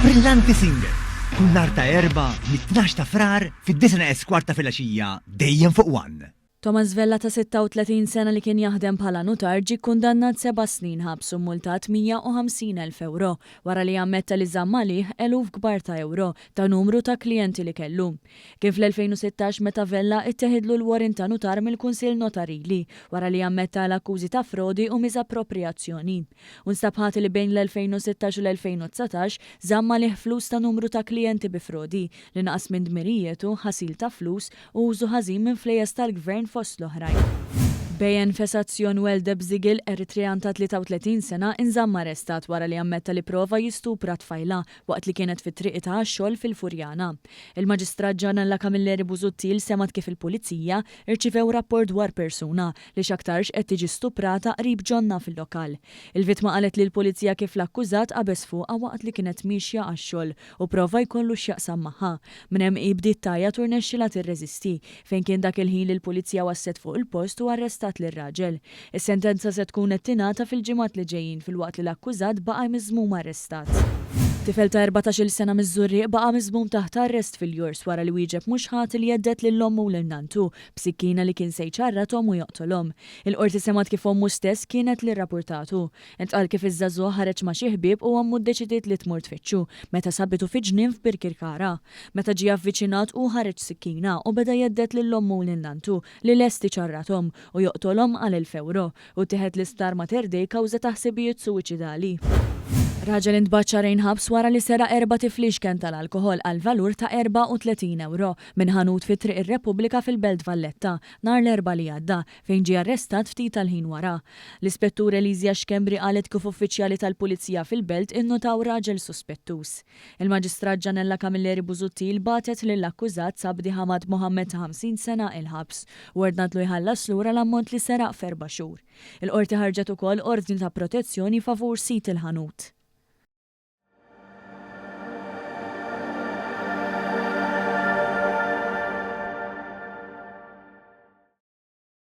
Brillanti Singer, kull nhar ta' Erbgħa mit-tnax ta' Frar fid-disgħa neqes kwart ta' filgħaxija dejjem fuq One. Thomas Vella ta' 36 sena li kien jaħdem bħala nutar ġie kkundannat seba' snin ħabs u mmultat 150,000 ewro wara li ammetta li żamm għalih eluf kbar ta' ewro ta' numru ta' klijenti li kellu. Kien fl-2016 meta Vella itteħidlu l-warrant ta' nutar mill-Kunsill Notarili wara li ammetta għal akkużi ta' frodi u miżapproprijazzjoni. U nstab ħati li bejn l-2016 u l-2019 żamm għalih flus ta' numru ta' klijenti bi frodi, li naqas minn dmirijietu, ħasil ta' flus u użu ħażin minn flejjes tal-Gvern fost l-oħrajn. Beyen Fesazion Weldebzigil, Eritrean ta' 33 sena, inżamm arrestat wara li ammetta li prova jistupra tfajla waqt li kienet fi triqitha għax-xogħol fil-Furjana. Il-Maġistrat Gianella Camilleri Busuttil semgħet kif il-Pulizija rċivew rapport dwar persuna li x'aktarx qed tiġi stuprata qrib ġonna fil-lokal. Il-vittma qalet lill-Pulizija kif l-akkużat qabeż fuqha waqt li kienet miexja għax-xogħol u prova jkollu x'jaqsam magħha. Minn hemm hi bdiet tgħajjat u rnexxilha tirreżisti, fejn kien dak il-ħin li l-Pulizija waslet fuq il-post u arrestat lir-raġel. Is-sentenza se tkun qed tingħata fil-ġimgħat li ġejjin filwaqt li l-akkużat baqa' miżmum arrestat. Tifel ta' 14-il sena miż-Żurrieq baqa' miżmum taħt arrest fil-Jors wara li wieġeb mhux ħati li hedded lil ommu u lil nanntu b'sikkina li kien se jċarrathom u joqtolhom. Il-Qorti semgħet kif ommu stess kienet li rrapurtatu. Intqal kif iż-żagħżugħ ħareġ ma' xi ħbieb u ommu ddeċidiet li tmur tfittxu meta sabitu fi ġnien f'Birkirkara. Meta ġie avviċinat hu ħareġ sikkina u beda jhedded lil ommu u lil nanntu li lest iċarrathom u joqtolhom għal 1,000 ewro u ttieħed l-isptar Mater Dei kawża ta' ħsibijiet suwiċidali. Raġel intbagħat xahrejn ħabs wara li seraq erbat ifliexken tal-alkoħol għal valur ta' 34 ewro minn ħanut fi Triq ir-Repubblika fil-Belt Valletta nhar l-Erbgħa li għadda fejn ġie arrestat ftit tal-ħin wara. L-Ispettur Elisia Schembri qalet kif uffiċjali tal-Pulizija fil-Belt innutaw raġel suspettuż. Il-Maġistrat Gianella Camilleri Busuttil bagħtet lill-akkużat Sabdi Hamad Mohammed ta' 50 sena il-ħabs u ordnatlu jħallas lura l-ammont li seraq f'erba' xhur. Il-Qorti ħarġet ukoll ordni ta' protezzjoni favur sid il-ħanut.